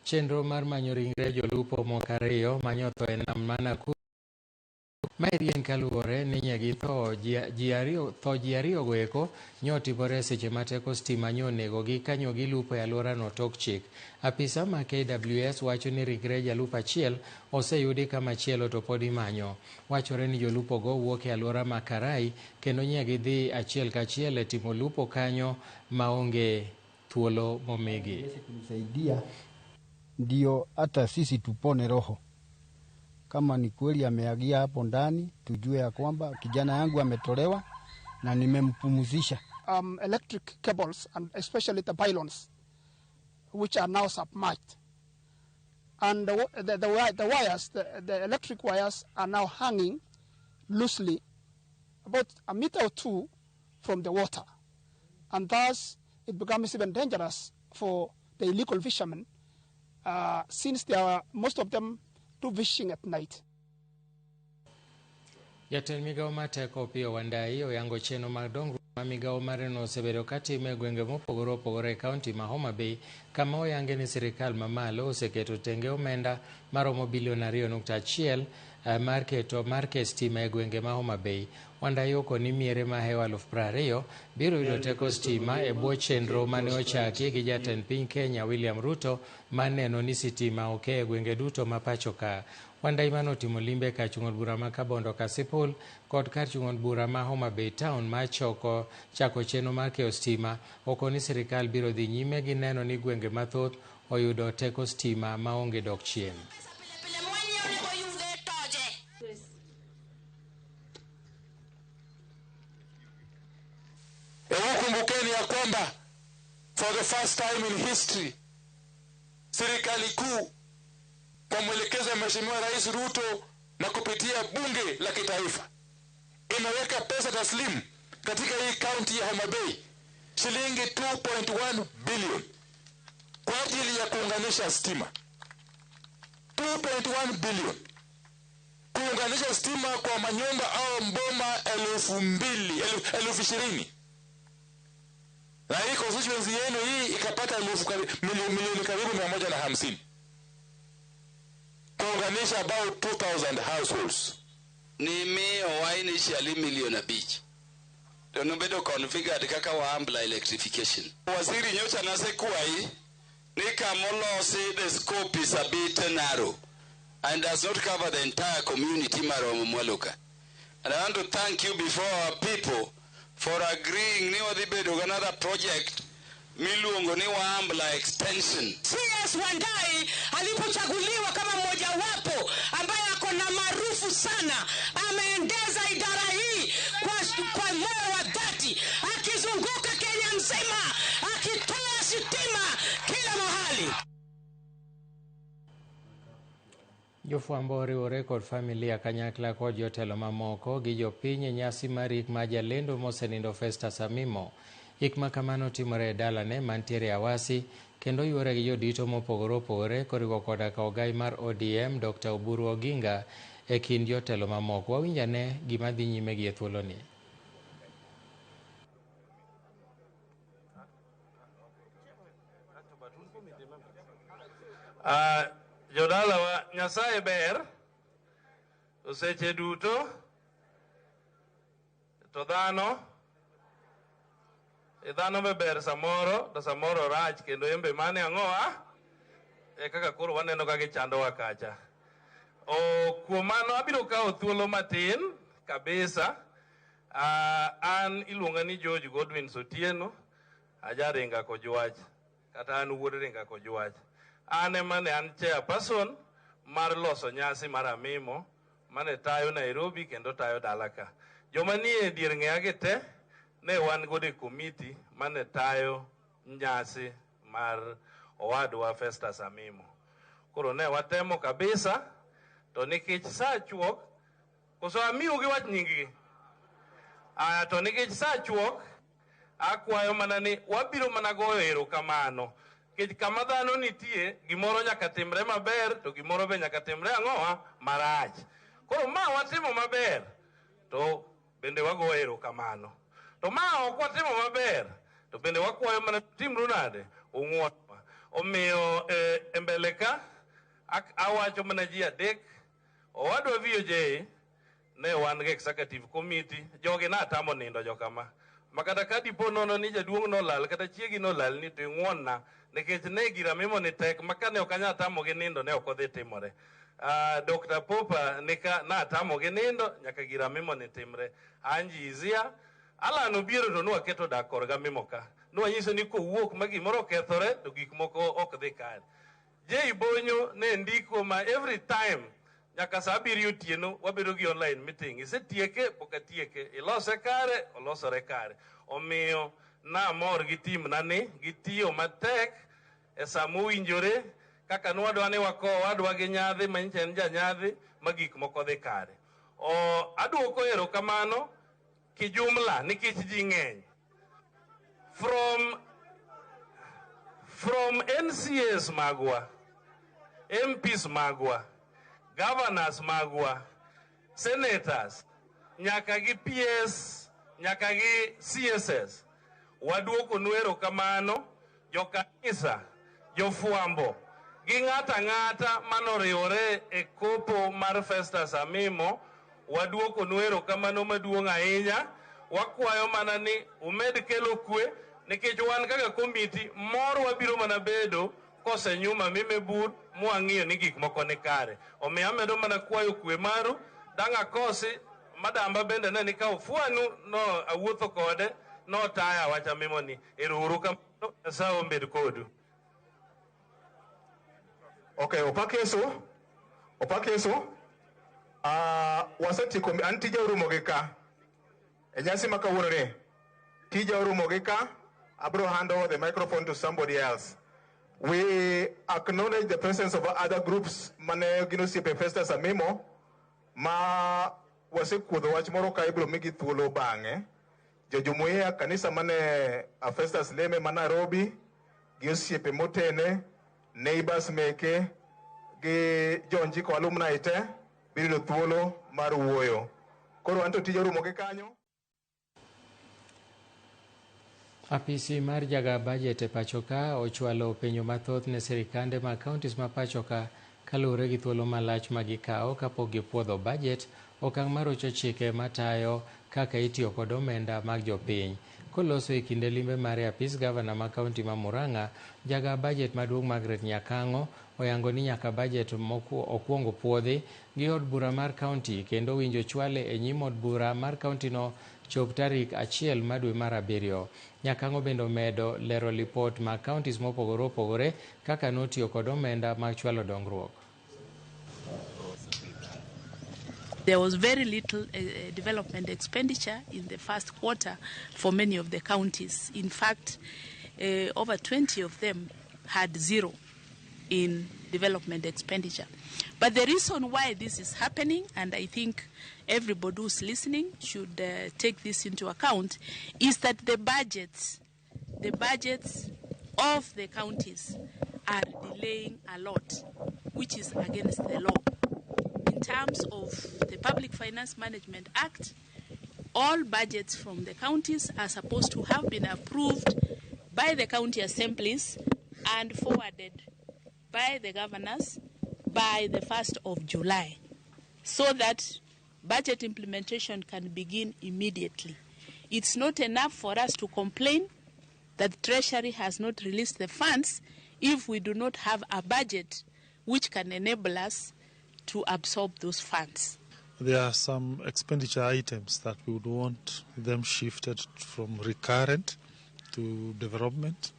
Chenro mar manyo ringre jolupo moko ariyo manyotho e nam ma Nakuru. Maeri en kaluwore ni nye githo ji ariyo tho ji ariyo go eko nyotimore seche ma teko stima nyonegogi ka nyo gilupo e alworano tok chik. Apisa ma KWS wacho ni ringre jalupo achiel oseyudi ka machielo to pod imanyo. Wachore ni jolupo go wuok e alwora ma Karai kendo nye gidhi achiel kachiel e timo lupo kanyo maonge thuolo momigi. Iweze kunisaidia ndio hata sisi tupone roho. Kama ni kweli ameagia hapo ndani, tujue ya kwamba kijana yangu ametolewa na nimempumzisha. Electric cables and especially the pylons, which are now submerged. And the wires, the electric wires are now hanging loosely about a meter or two from the water. And thus it becomes even dangerous for the illegal fishermen, since they are, most of them do fishing at night. Jatend migawo mar teko Opiyo Wandayi oyango chenro mag dongruok ma migawo mareno osebedo katimo e gwenge mopogore opogore e kaunti ma Homa Bay, kama oyange ni sirikal mamalo oseketo tenge omenda maromo bilion 2.1 mar keto mar ke stima e gwenge ma Homa Bay. Wandayi okoni miere mahewo 20,000 biro yudo teko stima e bwo chenro mane ochaki gi jatend piny Kenya William Ruto mar neno ni sitima oke e gwenge duto ma pacho ka. Wandayi mane otimo limbe kar chung' od bura ma Kabondo Kasipul kod kar chung' od bura ma Homa Bay Town mar choko chako chenro mar keyo stima okoni sirikal biro dhi nyime gi neno ni gwenge mathoth oyudo teko stima maonge dok chien. Pile mwanyiewo onego oyude toje. Hebu kumbukeni ya kwamba for the first time in history serikali kuu kwa mwelekezo wa Mheshimiwa Rais Ruto na kupitia bunge la kitaifa imeweka pesa taslimu katika hii kaunti ya Homa Bay shilingi 2.1 billion kwa ajili ya kuunganisha stima. 2.1 billion kuunganisha stima kwa manyumba au mboma elfu mbili, elfu ishirini. Na hii constituency yenu hii ikapata milioni karibu 150 kuunganisha about 2000 households. Ni miyowa initially milion 5 to nobedo configured kaka Wambla electrification. Waziri nyocha nasekwayi ni kamolosi the scope is a bit narrow and does not cover the entire community maromo mwalo ka. And I want to thank you before our people for agreeing ni wadhi bedo gi another project miluongo ni Wambla extension. CS Wandayi alipochaguliwa kama mmojawapo ambaye ako na maarufu sana, ameendeza idara hii kwa moyo wa dhati, akizunguka Kenya nzima akitoa sitima kila mahali. Jofwambo oriwore kod familia kanyakla kod jotelo mamoko gi jopiny e nyasi mar ik mar jalendo mosenindo Festus Amimo. Ik ma kamano timore e dalane mantiere Awasi kendo yuore gi jodito mopogore opogore koriwo koda ka ogai mar ODM Dr. Oburu Oginga e kind jotelo mamoko. Wawinj ane gima dhi nyime gi e thuoloni. Jodalawa, Nyasaye ber seche duto to dhano e dhano be ber samoro to samoro rach kendo embe mane ang'owa e kaka koro waneno ka gichandowa kacha. O kuom mano abiro kawo thuolo matin kabisa. An iluonga ni George Godwin Sotieno, aja Ringa Kojwach, kata an wuod Ringa Kojwach. An ema ne an chairperson mar loso nyasi mar Amimo mane tayo Nairobi kendo tayo dala ka. Joma nie dier ng'eya gi te ne wan godo e komiti mane tayo nyasi mar owadwa Festus Amimo. Koro ne watemo kabisa to nikech sa chuok, koso amiu gi wach nying gi? Aya, to nikech sa chuok, akwayo mana ni wabiro mana goyo erokamano. Nikech kama dhano nitie, gimoro nyaka timre maber, to gimoro be nyaka timre ang'owa marach. Koro ma watimo maber, to bende wagoyo erokamano. To ma ok watimo maber, to bende wakwayo mana timru nade? Ung'wonwa. Omiyo e mbele mbele ka awacho mana ji adek. Owadwa VOJ ne wan gi executive committee, jogi natamo nindo jokama. Makata ka dipo nono ni jaduong' nolal kata chiegi nolal ni to ing'won-na nikech ne gira mimo ni tek ma kane ok anyal tamogi nindo ne ok odhi timore. Dr. Popa nika natamo gi nindo nyaka gira mimo ni timre. Anji Izia, Alan Obiero to nwaketo dak korga mimo ka. Nwanyiso ni kowuok ma gimoro okethore to gik moko ok dhi kare. Jay Bonyo ne ndiko ma every time nyaka saa abiriyo otieno wabedo gi online meeting. Isetieke pok atieke, ilose kare olosore kare. Omiyo namor gi team na ni gitiyo matek e saa mowinjore kaka nwadwa ni wako wadwa gi nyadhi ma nyicha en janyadhi ma gik moko dhi kare. O aduoko erokamano kijumla nikech ji ng'eny. From MCAs magwa, MPs magwa, governors magwa, senators, nyaka gi PS, nyaka gi CSS, waduoko nu erokamano, jokanisa, jofwambo, gi ng'ato ang'ata manoriwore e kopo mar Festus Amimo, waduoko nu erokamano maduong' ahinya. Wakwayo mana ni umed kelo kwe, nikech wan kaka komiti mor wabiro mana bedo kosenyuma mime bur mwang'iyo ni gik moko ni kare. Omiyo amedo mana kwayo kwe maru, dang' akosi madamba bende ne nikawo fwanu no awuotho kode notaya wacha mimo ni ero uru kamano Nyasaye obed kodu. Okay, opak Yesu. Opak Yesu. Wasetieko an tija orumo gi ka. E nyasi ma kawuono ni, tija orumo gi ka. Abro hand over the microphone to somebody else. We acknowledge the presence of other groups mane gin osiepe Festus Amimo ma wasekuodho wach moro ka ibiro migi thuolo bang'e. Jojumuiya kanisa mane Festus leme ma Nairobi gi osiepe motene, neighbors meke gi jo Njiko alumni te biro yudo thuolo mar wuoyo. Koro anto tija orumo gi kanyo. Apisi mar jaga bajet e pacho ka ochwalo penjo mathoth ne sirikande mag counties ma pacho ka kaluwore gi thuolo malach ma gikawo kapok gipuodho bajet, okang' marocho chike matayo kaka itiyo kod omenda mag jopiny. Koloso e kinde limbe mare apis gavana ma kaunti ma Murang'a, jaga bajet maduong' Margaret Nyakang'o oyango ni nyaka bajet okuongo puodhi gi od bura mar kaunti kendo winjo chwale e nyim od bura mar kaunti no chop tarik 1 mar dwe mar abiriyo. Nyakang'o bende omedo lero lipot mag counties mopogore opogore kaka notiyo kod omenda mag chwalo dongruok. There was very little development expenditure in the first quarter for many of the counties. In fact, over 20 of them had zero in development expenditure. But the reason why this is happening, and I think everybody who's listening should take this into account, is that the budgets of the counties are delaying a lot, which is against the law. In terms of the Public Finance Management Act, all budgets from the counties are supposed to have been approved by the county assemblies and forwarded by the governors by the 1st of July, so that budget implementation can begin immediately. It's not enough for us to complain that Treasury has not released the funds if we do not have a budget which can enable us to absorb those funds. There are some expenditure items that we would want them shifted from recurrent to development,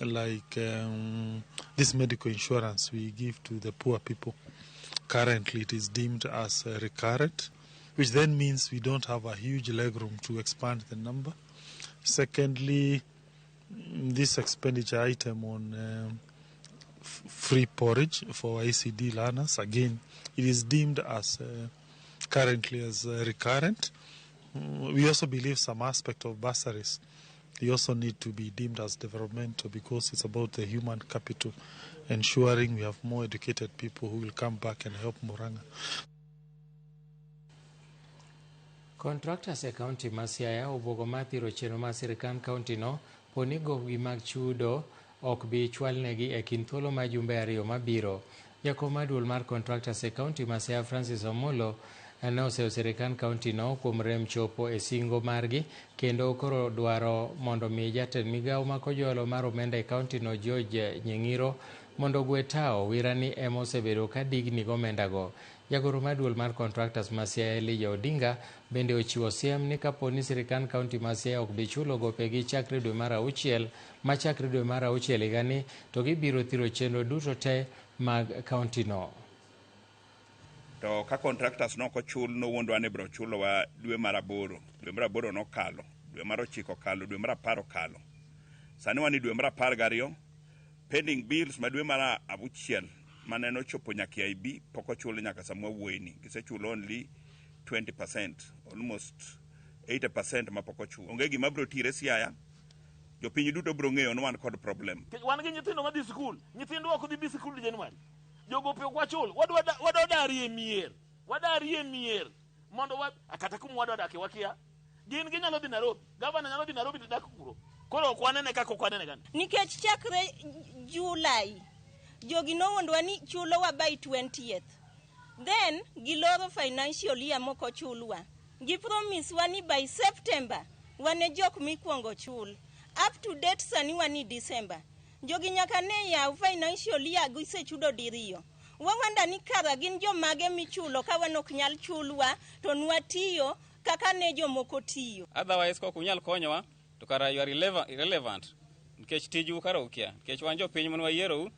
like this medical insurance we give to the poor people. Currently it is deemed as recurrent, which then means we don't have a huge legroom to expand the number. Secondly, this expenditure item on free porridge for ICD learners, again, it is deemed as currently as recurrent. We also believe some aspect of bursaries, they also need to be deemed as developmental because it's about the human capital, ensuring we have more educated people who will come back and help Murang'a. Contractors e kaunti ma Siaya obwogo mar thiro chenro mar sirkand kaunti no poni gowi mag chudo ok bi chwalnegi e kind thuolo ma jumbe ariyo mabiro. Jakom mar duol mar contractors e kaunti ma Siaya Francis Omolo ne oseyo sirikand kaunti no kuom rem chopo e singo margi kendo koro dwaro mondo mi jatend migawo ma kojolo mar omenda e kaunti no George Nying'iro mondo ogwe tawo wirani ema osebedo ka digni gomendago. Jagoro mar duol mar contractors ma Siaya Elijah Odinga bende ochiwo siem ni kapo ni sirikand kaunti ma Siaya ok bi chulo gopegi chakre dwe mar auchiel machakre dwe mar auchiel higani to gibiro thiro chenro duto te mag kaunti no. To ka contractors nok ochul nowuondwa ni biro chulowa dwe mar aboro. Dwe mar aboro nokalo, dwe mar ochiko okalo, dwe mar apar okalo. Sani wan e dwe mar apar gariyo, pending bills ma dwe mar auchiel mane nochopo nyaka IB pok ochul nyaka sama wawuoyeni. Gisechulo only 20%, almost 80% ma pok ochul. Onge gima biro tire Siaya, jopiny duto biro ng'eyo ni wan kod problem. Wan gi nyithindo madhi sikul, nyithindwa ok dhi bi sikul January. Jogope ok wachul, wadwa darie mier, wadarie mier mondo wa kata kuma wadwa dakie wakia. Gin ginyalo dhi Nairobi, gavana nyalo dhi Nairobi to dak kuro. Koro ok wanene kaka ok wanene gani. Nikech chakre July, jogi nowuondwa ni chulowa by 20th. Then giloro financial year mok ochulwa. Gi promise wa ni by September wane jok mikwongo chul. Up to date sani wan e December. Jogi nyaka ne yaw financial year gisechudo diriyo. Wawanda ni kara gin jomage michulo ka wan ok nyal chulwa to nwatiyo kaka ne jomoko tiyo. Otherwise kok unyal konyowa to kara you are irrelevant nikech tiju kara ukia nikech wan jopiny mane wayierou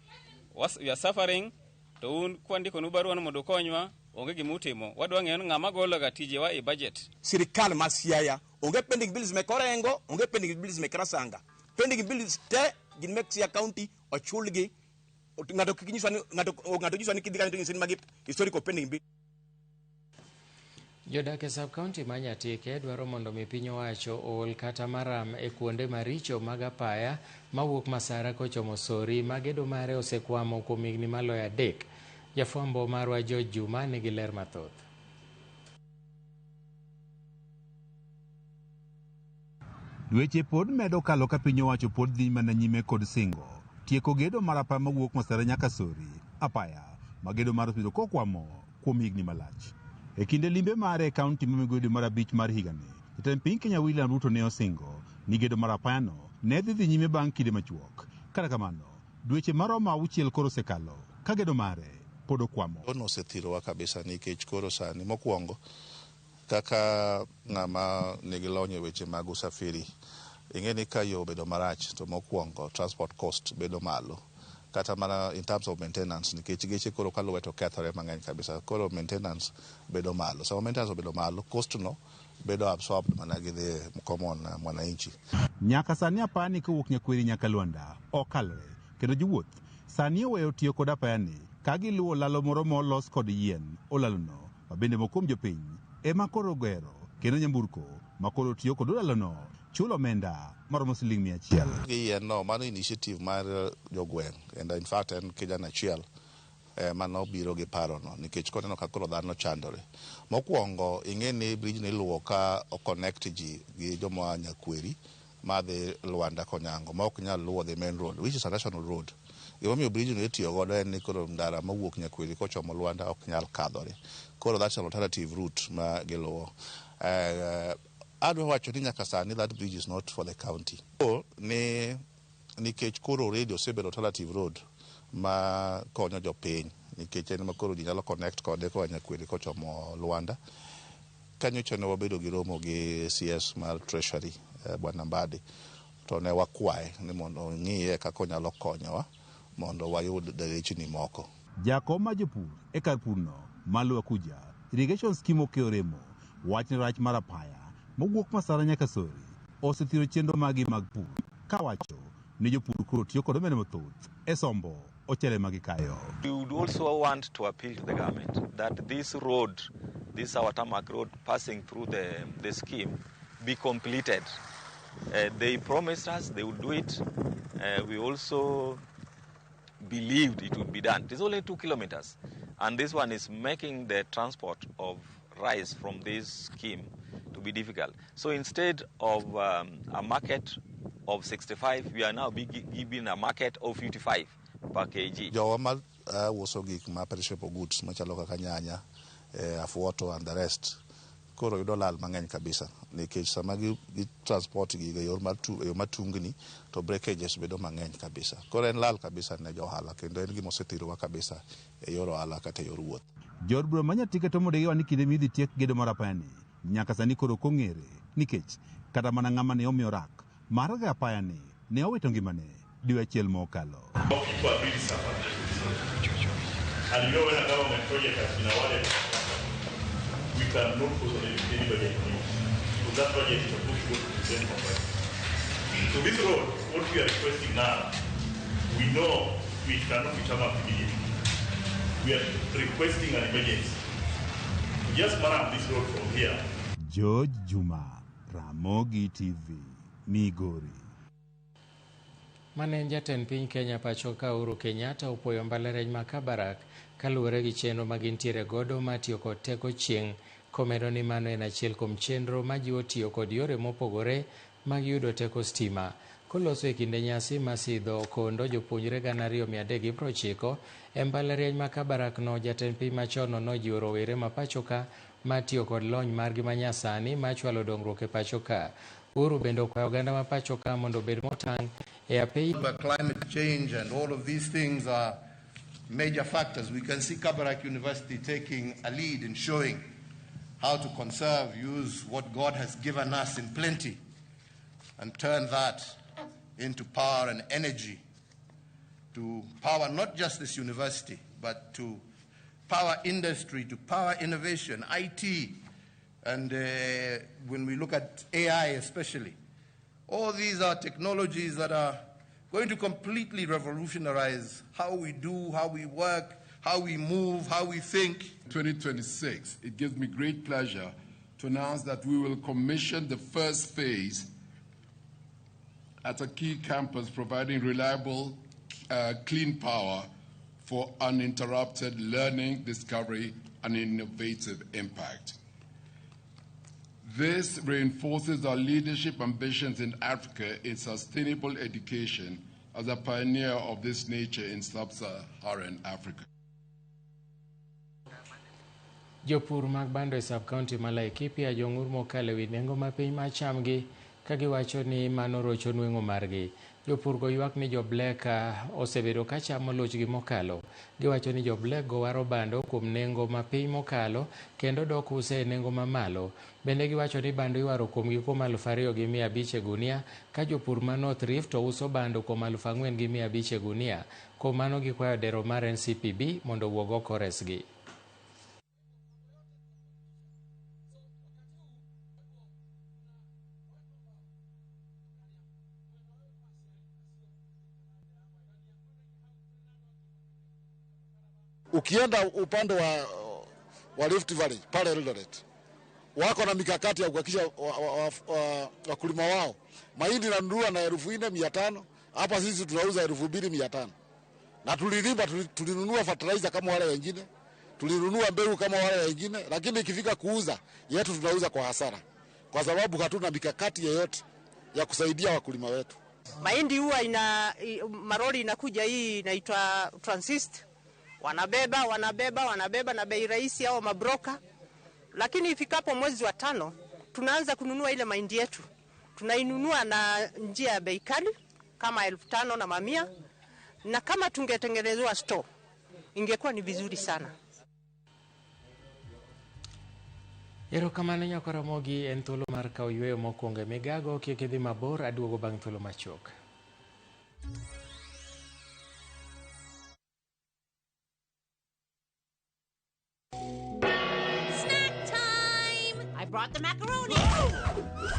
we are suffering to un kwandikonu barua ni mondo ukonywa onge gima utimo wadwa ng'eyo ni ng'ama gologa tijewa e budget. Sirikal ma Siaya onge pending bills mek Orengo, onge pending bills mek Rasanga. Pending bills te gin mek Siaya County ochulgi. Ng'ato kik nyiswa ni ng'ato nyiswa ni kidhi kanyo to nyisi ni magi historical pending bill. Jodak e sub county ma Nyatike dwaro mondo mi piny owacho ool kata maram e kuonde maricho mag apaya mawuok Masara kochomo Sori ma gedo mare osekwamo kuom higni maloyo adek. Jafwambo marwa George Juma nigi ler mathoth. Dweche pod medo kalo ka piny owacho pod dhi mana nyime kod singo tieko gedo mar apaya mawuok Masara nyaka Sori, apaya ma gedo mar osebedo kokwamo kuom higni malach. E kinde limbe mare e kaunti ma Migori dwe mar abich mar higani, jatend piny Kenya William Ruto ne osingo ni gedo mar apayano ne dhi dhi nyime bang' kinde machuok. Kata kamano, dweche maromo auchiel koro osekalo ka gedo mare pod okwamo. Ono osethirowa kabisa nikech koro sani mokwongo kaka ng'ama nigi lony e weche mag usafiri ing'e ni ka yo obedo marach to mokwongo transport cost bedo malo kata mana in terms of maintenance nikech geche koro kaluwe to kethore mang'eny kabisa koro maintenance bedo malo sama maintenance obedo malo cost no bedo absorbed mana gi the common mwananchi. Nyaka sani apayani kowuok Nyakweri nyaka Luanda okalre kendo jowuoth sani oweyo tiyo kod apayani ka giluwo lalo moro molos kod yien olalono ma bende moko kuom jopiny ema koro ogero kendo nyamburko ma koro tiyo kod olalono chulo omenda maromo siling 100. Gi yien no mano initiative mar jogweng' and in fact en kijana achiel manobiro gi parono nikech koneno ka koro dhano chandore. Mokwongo ing'e ni bridge ni iluwo ka o connect ji gi joma Nyakweri madhi Luanda Konyango ma ok nyal luwo the main road which is a national road. Gimomiyo bridge no itiyo godo en ni koro ndara mawuok Nyakweri kochomo Luanda ok nyal kadhore. Koro that's an alternative route ma giluwo. Adwa wacho ni nyaka sani that bridge is not for the county. Ni nikech koro already osebedo alternative road ma konyo jopiny nikech en ma koro ji nyalo connect kode koa Nyakweri kochomo Luanda. Kanyocha ne wabedo gi romo gi CS mar Treasury Bwana Mbadi to ne wakwaye ni mondo ong'iye kaka onyalo konyowa mondo wayud derechni moko. Jakom ma jopur e kar purno ma Lwakuja Irrigation Scheme Okeyo Remo wach ni rach mar apaya mowuok Masara nyaka Sori osethiro chenro magi mag pur kawacho ni jopur koro tiyo kod omenda mathoth e sombo ochele ma gikayo. We would also want to appeal to the government that this road, this our tarmac road passing through the scheme, be completed. They promised us they would do it. We also believed it would be done. It is only 2 kilometers. And this one is making the transport of rice from this scheme to be difficult. So instead of a market of 65, we are now being given a market of 55 per kg. Jowa ma uso gik ma perishable goods machalo kaka nyanya, afuoto and the rest koro yudo lal mang'eny kabisa nikech sama gi transport gigo e yor mar e yo matungni to breakages bedo mang'eny kabisa. Koro en lal kabisa ne jo ohala kendo en gima osethirowa kabisa e yor ohala kata e yor wuoth. Jood bura ma Nyatike to modegiwa ni kinde midhi tiek gedo mar apayani nyaka sani koro ok ong'ere nikech kata mana ng'ama ne omiyo rak mar apayani ne owito ngimane dwe achiel mokalo. People have really suffered. And you know when a government project has been awarded, we cannot put on any budget on it. Because that budget is supposed to go to the same company. So this road, what we are requesting now, we know it cannot be tarmacked immediately. We are requesting an emergency. To just man up this road from here. George Juma, Ramogi TV, Migori. Mane en jatend piny Kenya pacho ka Uhuru Kenyatta opuoyo mbalariany ma Kabarak kaluwore gi chenro ma gintiere godo mar tiyo kod teko chieng' komedo ni mano en achiel kuom chenro majiwo tiyo kod yore mopogore mag yudo teko stima. Koloso e kinde nyasi masidho kondo jopuonjre 2390 e mbalariany ma Kabarak no, jatend piny machon no nojiwo rowere ma pacho ka mar tiyo kod lony margi manyasani mar chwalo dongruok e pacho ka. Uhuru bende okwayo oganda ma pacho ka mondo obed motang' e apei. Climate change and all of these things are major factors. We can see Kabarak University taking a lead in showing how to conserve, use what God has given us in plenty, and turn that into power and energy to power not just this university, but to power industry, to power innovation, IT, and when we look at AI especially. All these are technologies that are going to completely revolutionize how we do, how we work, how we move, how we think. 2026, it gives me great pleasure to announce that we will commission the first phase at a key campus providing reliable, clean power for uninterrupted learning, discovery, and innovative impact. This reinforces our leadership ambitions in Africa in sustainable education as a pioneer of this nature in sub-Saharan Africa. Jopur mag bando e sub-county ma Laikipia jong'ur mokalo ewi nengo mapiny mar chamgi ka giwacho ni mano rocho nweng'o margi. Jopur go ywak ni jo-Black osebedo ka chamo lochgi mokalo. Giwacho ni jo-Black go waro bando kuom nengo mapiny mokalo kendo dok use e nengo mamalo. Bende giwacho ni bando iwaro kuomgi kuom 2,500 e gunia ka jopur ma North Rift to uso bando kuom 4,500 e gunia. Kuom mano gikwayo dero mar NCPB mondo owuog oko resgi. Ukienda upande wa Rift Valley pale Eldoret, wako na mikakati ya kuhakikisha wakulima wao mahindi nanunuliwa na 4,500, hapa sisi tunauza 2,500. Na tulilima, tulinunua fertilizer kama wale wengine, tulinunua mbegu kama wale wengine, lakini ikifika kuuza yetu tunauza kwa hasara, kwa sababu hatuna mikakati yoyote ya kusaidia wakulima wetu. Mahindi huwa ina maroli inakuja hii inaitwa transist. Wanabeba, wanabeba, wanabeba na bei rahisi au mabroka. Lakini ifikapo mwezi wa 5 tunaanza kununua ile mahindi yetu. Tunainunua na njia ya bei kali kama 5,000 na mamia. Na kama tungetengenezewa store ingekuwa ni vizuri sana. Erokamano Nyakoromogi en thuolo mar kawo yweyo mokwongo e migago. Kik idhi mabor, aduogo bang' thuolo machuok. Brought the macaroni.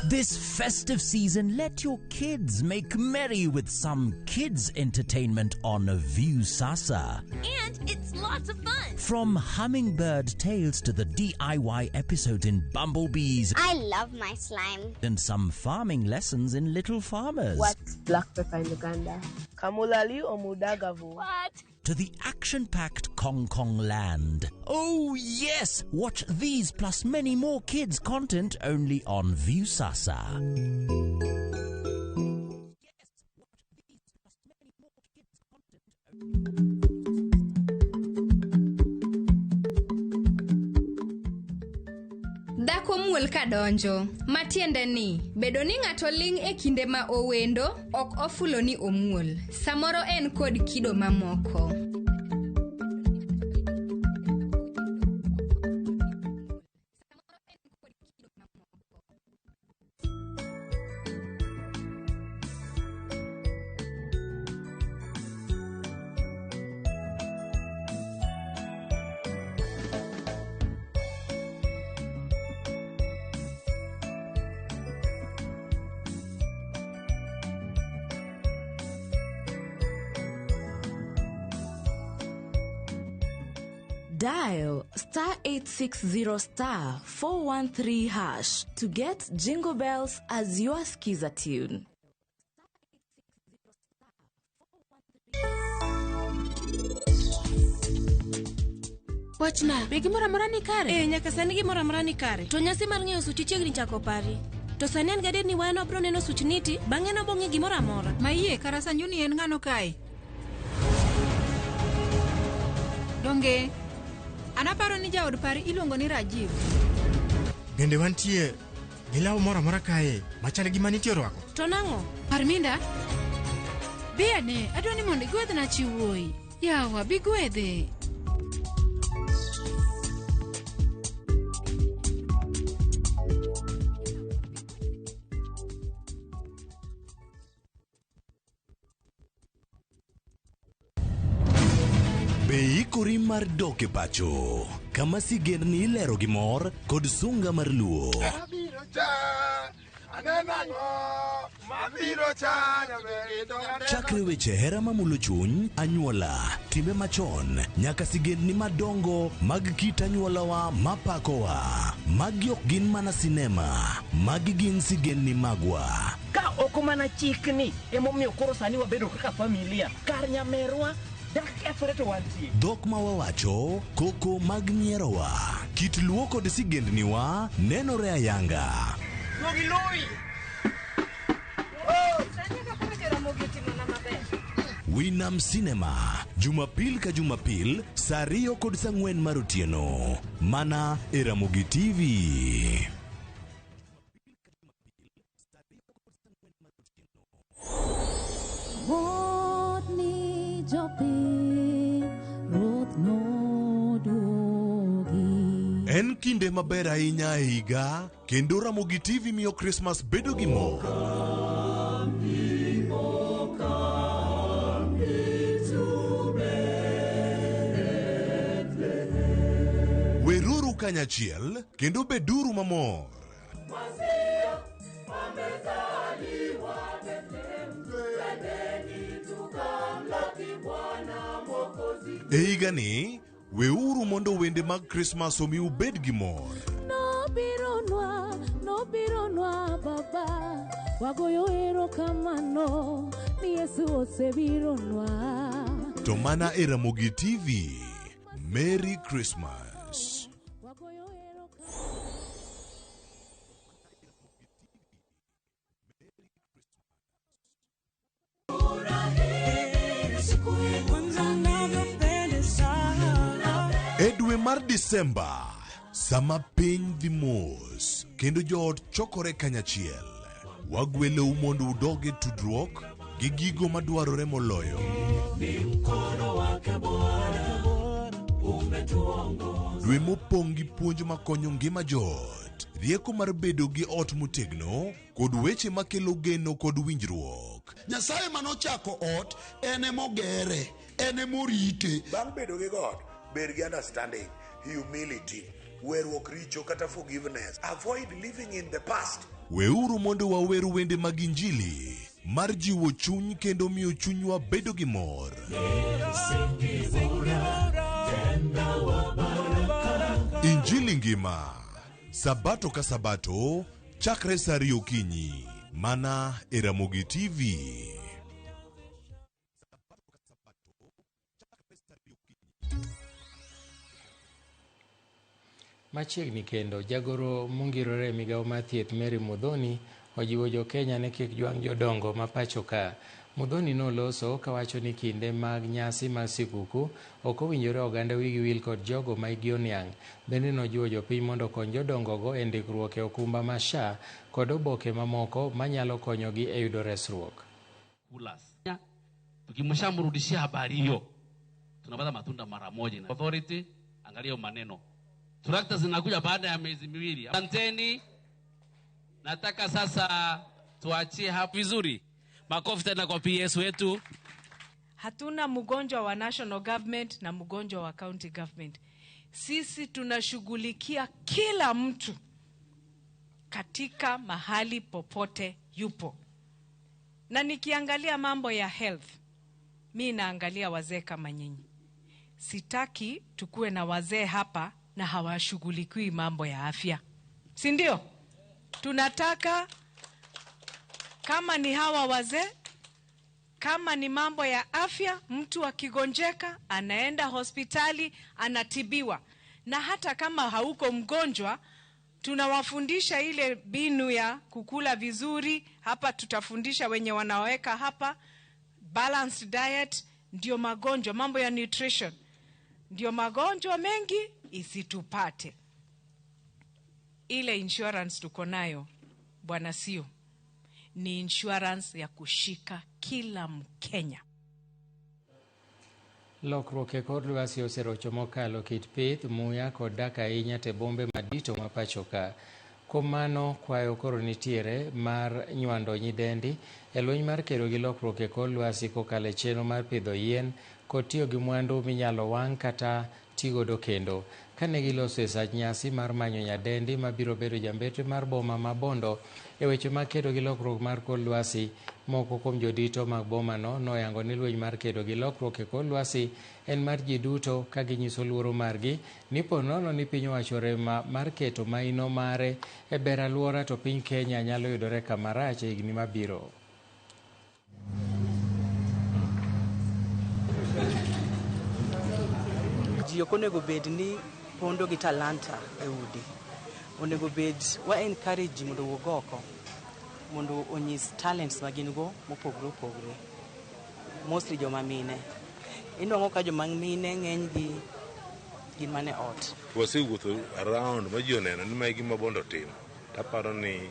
This festive season, let your kids make merry with some kids entertainment on Viusasa. And it's lots of fun. From Hummingbird Tales to the DIY episodes in Bumblebees. I love my slime. And some farming lessons in Little Farmers. What's black pepper in Uganda? Kamulali or Mudagavu. What? To the action-packed Kong Kong Land. Oh yes! Watch these plus many more kids content only on Viusasa. Dhako muol ka donjo. Matiende ni, bedo ni ng'ato ling' e kinde ma owendo, ok ofulo ni omuol. Samoro en kod kido mamoko. Dial star 860 star 413 hash to get Jingle Bells as your skiza tune. Wachna, be gimoro amora ni kare? Eh, nyaka sani gimoro amora ni kare. To nyasi mar ng'eyo suchi chiegni chako pari. To sani an gadier ni wan wabiro neno such niti, bang'e nobong'e ng'e gimoro amora. Mayie, kara Sanjuni en ng'ano kae? Donge, an aparo ni jaod pari iluongo ni Rajiv. Bende wantie gi law moro amora kae machal gi manitie orwako? To nang'o? Parminda, bi ane, adwa ni mondo igwedhna chi wuoyi. Yawa, bi gwedhe. Be ikori mar dok e pacho kama sigendni ilero gi mor kod sunga mar luo? Chakre weche hera mamulo chuny, anyuola, timbe machon, nyaka sigendni madongo mag kit anyuolawa mapakowa. Magi ok gin mana sinema, magi gin sigendni magwa. Ka ok mana chikni emomiyo koro sani wabedo kaka familia kar nyamerwa dak kethore to wantie. Dhok ma wawacho, koko mag nyierowa, kit luo kod sigendniwa nenore ayanga. Duogi loyi. Winam Cinema, Jumapil ka Jumapil, saa 2 kod saa 4 mar otieno. Mana e Ramogi TV. Mot ni jopiny, Ruoth noduogi. En kinde maber ahinya e higa, kendo Ramogi TV miyo Christmas bedo gi mor. Weruru kanyachiel kendo beduru mamor. E higani, weuru mondo wende mag Christmas omi ubed gi mor. Nobironwa, nobironwa baba, wagoyo erokamano ni Yesu osebironwa. To mana e Ramogi TV. Merry Christmas. E dwe mar Disemba, sama piny dhi mos kendo joot chokore kanyachiel, wagwelou mondo udog e tudruok gi gigo madwarore moloyo. Dwe mopong' gi puonj makonyo ngima joot, rieko mar bedo gi ot motegno, kod weche makelo geno kod winjruok. Nyasaye manochako ot en emogere, en emorite. Bang' bedo gi God, bed gi understanding, humility, weruok richo kata forgiveness. Avoid living in the past. Weuru mondo wawer wende mag Injili mar jiwo chuny kendo miyo chunywa bedo gi mor. Injili ngima, Sabato ka Sabato, chakre saa 2 okinyi, mana e Ramogi TV. Machiegni kendo, jagoro mongirore e migawo mar thieth Mary Muthoni ojiwo jo Kenya ni kik jwang' jodongo ma pacho ka. Muthoni noloso kawacho ni kinde mag nyasi mag sikuku ok owinjore oganda wigi wil kod jogo ma hikgi oniang'. Bende nojiwo jopiny mondo okony jodongogo e ndikruok e okumba ma SHA kod oboke mamoko manyalo konyogi e yudo resruok. Tukimshamrudishia habari hiyo tunapata matunda mara moja. Authority, angalia maneno. Trakta zinakuja baada ya miezi miwili. Asanteni. Nataka sasa tuachie hapo vizuri. Makofi tena kwa PS wetu. Hatuna mgonjwa wa national government na mgonjwa wa county government. Sisi tunashughulikia kila mtu katika mahali popote yupo. Na nikiangalia mambo ya health, mi naangalia wazee kama nyinyi. Sitaki tukue na wazee hapa na hawashughulikiwi mambo ya afya. Si ndio? Tunataka kama ni hawa wazee, kama ni mambo ya afya, mtu akigonjeka anaenda hospitali anatibiwa. Na hata kama hauko mgonjwa, tunawafundisha ile binu ya kukula vizuri. Hapa tutafundisha wenye wanaweka hapa balanced diet, ndio magonjwa, mambo ya nutrition, ndio magonjwa mengi isitupate. Ile insurance tuko nayo bwana sio, ni insurance ya kushika kila Mkenya. Lokruok e kor lwasi oserocho mokalo kit pith, muya kod dak ahinya te bombe madito ma pacho ka. Kuom mano, kwayo koro nitiere mar nywando nyidendi e lweny mar kedo gi lokruok e kor lwasi kokalo e chenro mar pidho yien kod tiyo gi mwandu minyalo wang' kata tigodo kendo. Kane giloso e sach nyasi mar manyo nyadendi mabiro bedo jambetre mar boma ma Bondo e weche mag kedo gi lokruok mar kor lwasi, moko kuom jodito mag bomano noyango ni lweny mar kedo gi lokruok e kor lwasi en mar ji duto, ka ginyiso luoro margi ni po nono ni piny owacho rem mar keto maino mare e ber alwora to piny Kenya nyalo yudore kama rach e higni mabiro. Ji ok onego bed ni pondo gi talanta e udi. Onego bed wa encourage ji mondo owuog oko, mondo onyis talents ma gin go mopogore opogore. Mostly joma mine. Inwang'o ka joma mine ng'eny gi gin mana e ot. Wasewuotho around ma ji oneno ni mae gima Bondo timo. Taparo ni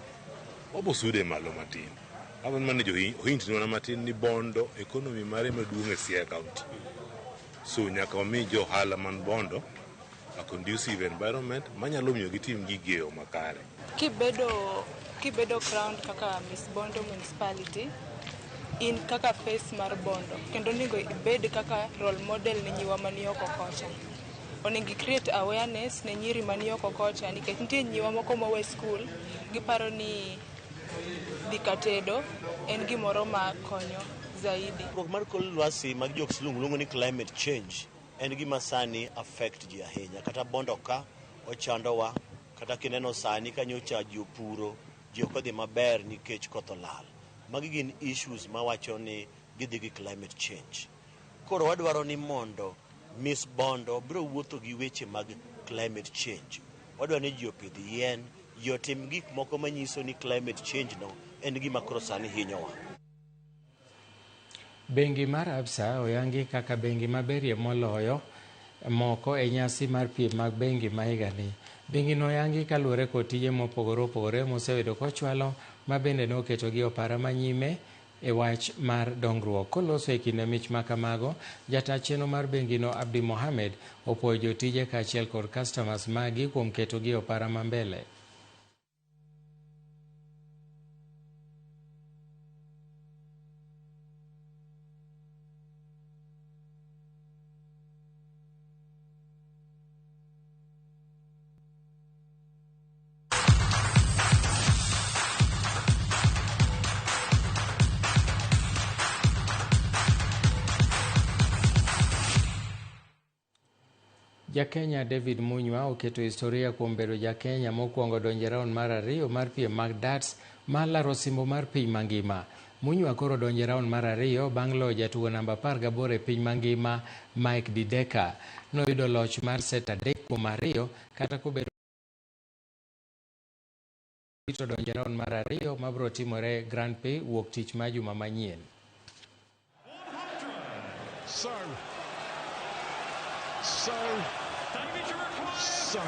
wabosude malo matin. Aparo ni mano ohint mana matin ni Bondo economy mare maduong' e Siaya County. So nyaka wami jo ohala man Bondo a conducive environment manyalo miyo gitim gigeo makare. Kibedo crowned kaka Miss Bondo Municipality, in kaka face mar Bondo, kendo onego ibed kaka role model ne nyiwa mani oko kocha. Onego create awareness ne nyiri mani oko kocha, nikech nitie nyiwa moko mowe school, giparo ni dhi katedo en gimoro ma konyo zaidi. Lokruok mar kor lwasi mag jo kisungu luongo ni climate change en gima sani affect ji ahinya. Kata Bondo ka ochandowa, kata kineno sani ka nyocha ji opuro, ji ok odhi maber nikech koth olal. Magi gin issues mawacho ni gidhi gi climate change. Koro wadwaro ni mondo Miss Bondo biro wuotho gi weche mag climate change. Wadwaro ni ji opidh yien, ji otim gik moko manyiso ni climate change no en gima koro sani hinyowa. Bengi mar Absa oyangi kaka bengi maberie moloyo moko e nyasi mar piem mag bengi ma higani. Bengi no oyangi kaluwore kod tije mopogore opogore mosebedo kochwalo, ma bende noketogi opara manyime e wach mar dongruok. Koloso e kinde mich ma kamago, jata chenro mar bengino Abdi Mohamed opuoyo jotije kaachiel kod customers magi kuom ketogi e opara ma mbele. Jakenya David Munywa oketo historia kuom bedo Jakenya mokwongo donjo e raund mar ariyo mar piem mag darts mar laro osimbo mar piny mangima. Munywa koro donjo e raund mar ariyo bang' loyo jatugo namba 18 e piny mangima Mike Dideka. Noyudo loch mar set 3-2 kata kobedo to donjo e raund mar ariyo mabiro timore Grand Prix wuok tich ma juma manyien. So, so, so.